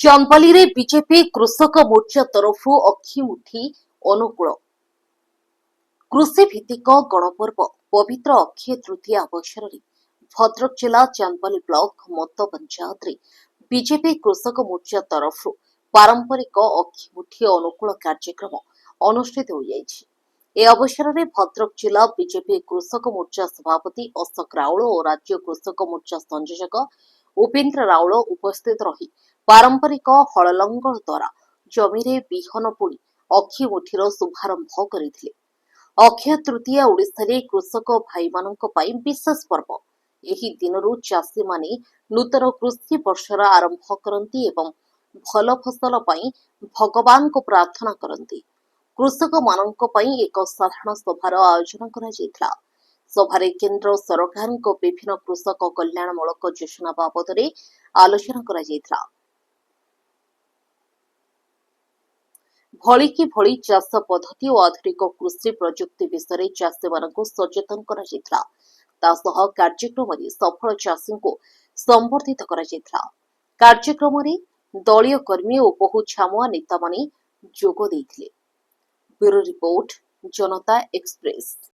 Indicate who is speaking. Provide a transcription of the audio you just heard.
Speaker 1: ଚାନ୍ଦବାଲିରେ BJP କୃଷକ ମୋର୍ଚ୍ଚା ତରଫରୁ ଅକ୍ଷିମୁଠି ଅନୁକୂଳ କୃଷି ଭିତ୍ତିକ ଗଣପର୍ବ ପବିତ୍ର ଅକ୍ଷୟ ତୃତୀୟା ଅବସରରେ ଭଦ୍ରକ ଜିଲ୍ଲା ଚାନ୍ଦବାଲି ବ୍ଲକ ମତ ପଞ୍ଚାୟତରେ ବିଜେପି କୃଷକ ମୋର୍ଚ୍ଚା ତରଫରୁ ପାରମ୍ପରିକ ଅକ୍ଷିମୁଠି ଅନୁକୂଳ କାର୍ଯ୍ୟକ୍ରମ ଅନୁଷ୍ଠିତ ହୋଇଯାଇଛି। ଏ ଅବସରରେ ଭଦ୍ରକ ଜିଲ୍ଲା ବିଜେପି କୃଷକ ମୋର୍ଚ୍ଚା ସଭାପତି ଅଶୋକ ରାଉଳ ଓ ରାଜ୍ୟ କୃଷକ ମୋର୍ଚ୍ଚା ସଂଯୋଜକ ଉପେନ୍ଦ୍ର ରାଉଳ ଉପସ୍ଥିତ ରହି ପାରମ୍ପରିକ ହଳଲଙ୍ଗଳ ଦ୍ୱାରା ଜମିରେ ବିହନ ବୁଣି ଅକ୍ଷିମୁଠିର ଶୁଭାରମ୍ଭ କରିଥିଲେ। ଅକ୍ଷୟ ତୃତୀୟା ଓଡ଼ିଶାରେ କୃଷକ ଭାଇମାନଙ୍କ ପାଇଁ ବିଶେଷ ପର୍ବ। ଏହି ଦିନରୁ ଚାଷୀମାନେ ନୂତନ କୃଷି ବର୍ଷର ଆରମ୍ଭ କରନ୍ତି ଏବଂ ଭଲ ଫସଲ ପାଇଁ ଭଗବାନଙ୍କୁ ପ୍ରାର୍ଥନା କରନ୍ତି। କୃଷକମାନଙ୍କ ପାଇଁ ଏକ ସାଧାରଣ ସଭାର ଆୟୋଜନ କରାଯାଇଥିଲା। ସଭାରେ କେନ୍ଦ୍ର ସରକାରଙ୍କ ବିଭିନ୍ନ କୃଷକ କଲ୍ୟାଣମୂଳକ ଯୋଜନା ବାବଦରେ ଆଲୋଚନା କରାଯାଇଥିଲା। ଭଳିକି ଭଳି ଚାଷ ପଦ୍ଧତି ଓ ଆଧୁନିକ କୃଷି ପ୍ରଯୁକ୍ତି ବିଷୟରେ ଚାଷୀମାନଙ୍କୁ ସଚେତନ କରାଯାଇଥିଲା। ତା ସହ କାର୍ଯ୍ୟକ୍ରମରେ ସଫଳ ଚାଷୀଙ୍କୁ ସମ୍ବର୍ଦ୍ଧିତ କରାଯାଇଥିଲା। କାର୍ଯ୍ୟକ୍ରମରେ ଦଳୀୟ କର୍ମୀ ଓ ବହୁ ଛାମୁଆ ନେତାମାନେ ଯୋଗ ଦେଇଥିଲେ। ବ୍ୟୁରୋ ରିପୋର୍ଟ, ଜନତା ଏକ୍ସପ୍ରେସ।